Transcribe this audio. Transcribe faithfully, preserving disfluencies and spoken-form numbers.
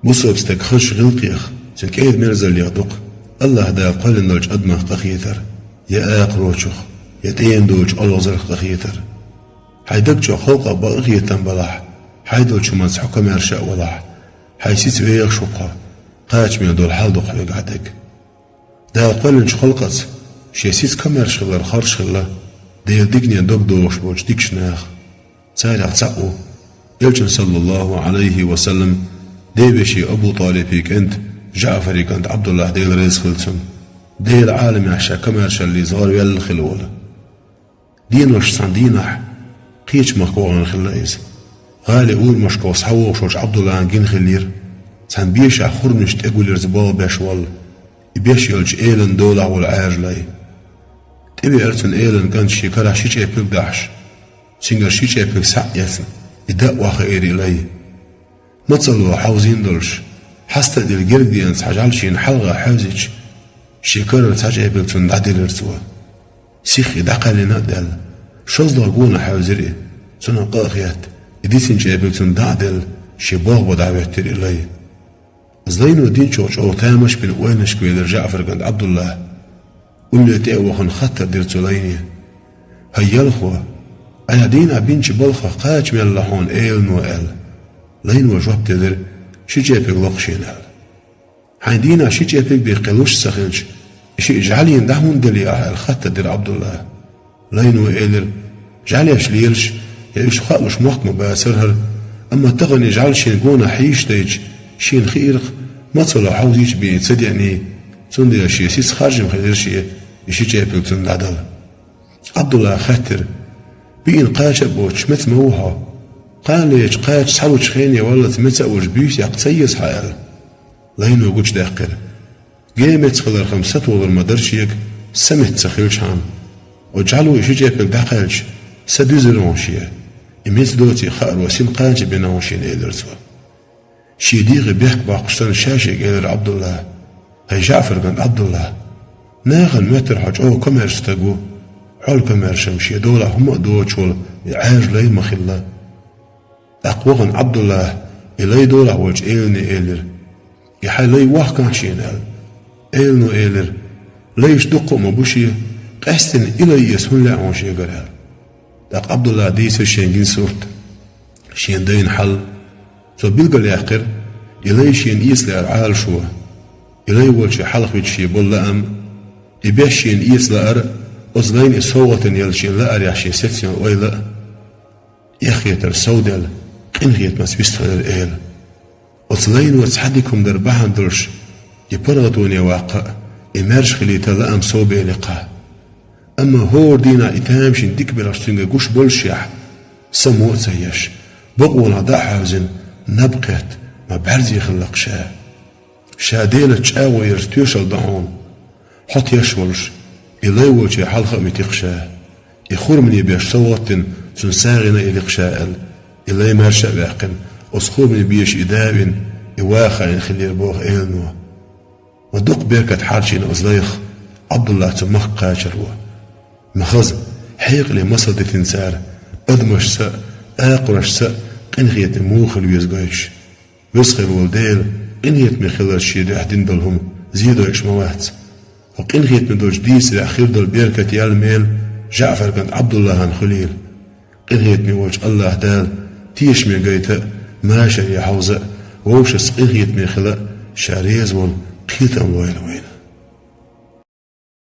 Бусалба стаг харш гӀиллакхех, цуьнан кӀеда-мерзаллех ду-кх АллахӀ Дала кхоьллина долчу адамах къахетар, я акхарочух, я тӀеман долчу олхазарх къахетар. Хьайн даг чохь халкъах бакъ къахетам балахь, хьайн долчу хӀуманца хьо комаьрша а валахь, хьайн сица вехаш ву-кх хьо, кхачаме долу хьал ду-кх хьоьга хьан даг. Дала кхоьллинчу халкъаца шен сица комаьрша хилар харш хилла Делан дикане дог дохуш болчу дикачу наха. Царах цхьаъ ву Элчан, саллаллаху Ӏалайхи ва саллам, ден вешин Абу ТӀалибан кӀант ЖаӀфаран кӀант Ӏабдуллахь, Дела реза хила цунна, Делан Ӏаламехь ша комаьршаллица гӀараваьлла хилла волу. Денош цхьана дийнахь, кхечу махка вахана хилла иза. ГӀалин урамашкахь схьавогӀуш волчу Ӏабдуллахьна гина хиллера, цхьана бешахь хурманаш тӀегуллерца болх беш волу, и беш йолчу элана долахь волу Ӏаьржа лай. ТӀевеара цунна элана кӀант шен карахь ши чӀепиг дахьаш, цуьнгара ши чӀепиг схьа а эцна, и даа охьахиира и лай. Мацалла хьовзийна долуш, хьаста а дилла герга деана цхьа жӀаьла шена хьалха хьаьвзича, шен карара цхьа чӀепиг цунна дӀаделира цо. Сихха и дӀакхаьллина а даьлла, шозлагӀа гонах хьаьвзира и, цунах къа а хетта, и дисина чӀепиг цунна дӀа а делла, шен болх бан дӀахӀоьттира и лай. Иза лайно динчух чӀогӀа тамаш а бина ойланашка велира ЖаӀфаран кӀант Ӏабдуллахь. Улле тӀе а вахана хаттар дира цо лайне: «ХӀай ялхо, айхьа дийнахь бинчу балхах кхача мелла хьуна элано?» — аьлла. Лайно жоп делира: «Ши чӀепиг ло-кх шена», — аьлла. «Хьайн дийнахь ши чӀепиг бен кхин луш а ца хилча, и шиъ жӀаьлина дӀа хӀунда делла ахь?» — аьлла, хаттар дира Ӏабдуллахьа. Лайно элира: «ЖӀаьлеш лелаш, я уьш хаалуш мохк ма бацара хӀара, амма тахана и жӀаьла шена гонах хьийзаш дайча, шена хиира-кх, мацалла хьовзийча бен и ца деаний, цундела шен сица харжам хилира шен и ши чӀепиг цунна дӀадала». Ӏабдуллахьа хаьттира: «Биъна кхача а боцуш, меца ма ву хьо? Кханалечу кхача схьалучу хене валлалц меца а волуш буьйса яккха ца еза хьан?» — аьлла. Лайно гучудаьккхира: «Генан меца хиларх-м сатохалур ма дара шега, сан меца ца хилчхьана. Оцу жӀаьло и ши чӀепиг дӀакхаьлча, са дуьзира хьуна шен. И меца доций хааро сина кхача бина хьуна шена», — элира цо. Шен дегӀе бехк боккхуш санна, ша шега элира Ӏабдуллахьа: «ХӀай ЖаӀфаран кӀант Ӏабдуллахь, нахана моьттура хьо чӀогӀа комаьрша стаг ву, хьол комаьрша-м шен долахь хӀума а доцуш волу и Ӏаьржа лай ма хилла». ТӀаккха вахана Ӏабдуллахьа и лай долахь волчу элане элира: «И хьайн лай вохкахьа шена», — аьлла. Элано элира: «Лайш дуккха а ма бу шен, къаьсттина и лай эца хӀунда лаьа хьуна шегара?» — аьлла. ТӀаккха Ӏабдуллахьа дийцира шен гина сурт, шен дайна хьал. Цо билгалъяьккхира и лай шена эца лаьара Ӏалашо, и лай волчу хьалхавитта шен болу лаам, и беш шена эца лаар а, оцу лайна и совгӀатана елла шен лаарехь шен сецна йолу ойла а. Эххетар совдаьлла, къинхетамца вистхилира эла. Оцу лайно цхьа дика хӀума дар бахьана долуш, и паргӀатоне ваккха а, и маьрша хилийта лаам совбелира-кх. Амма хӀора дийнахь и тамашийна дика белхаш цуьнга гуш боллушехь, само а ца еш, бакъонах дӀа а хьаьвзина, наб кхетта, ма бӀаьрзе хилла-кх ша. Ша Делаца чӀагӀо ярца тоьшалла до хьуна, хьо теш волуш, и лай волчу хьалха а вити-кх ша. И хурмане беш совгӀат дина цунна сагӀина а йили-кх ша, аьлла, и лай маьрша а ваьккхина, оцу хурмане беша и да а вина, и ваха хаийна хилира боху элано. Ма дукха беркат хьарчийна оцу лайх Ӏабдуллахь цу махка кхачаро. Ма хаза, хьекъале масал дитина цара, адамашца а, акхарашца а къинхетаме муха хила веза гойтуш. Веза хир волу Дела къинхетаме хиларца шен дуьхьа дина долу хӀума зен дойуш ма вац. Хьо къинхетаме долчу дийцарехь хир долу беркат ял-мел ЖаӀфаран кӀант Ӏабдуллахьана хуьлийла. Къинхетаме волчу АллахӀ Дала тешаме гайта а, машаре хьовза а, вовшашца къинхетаме хила а, ша реза волу кхетам лойла вайна.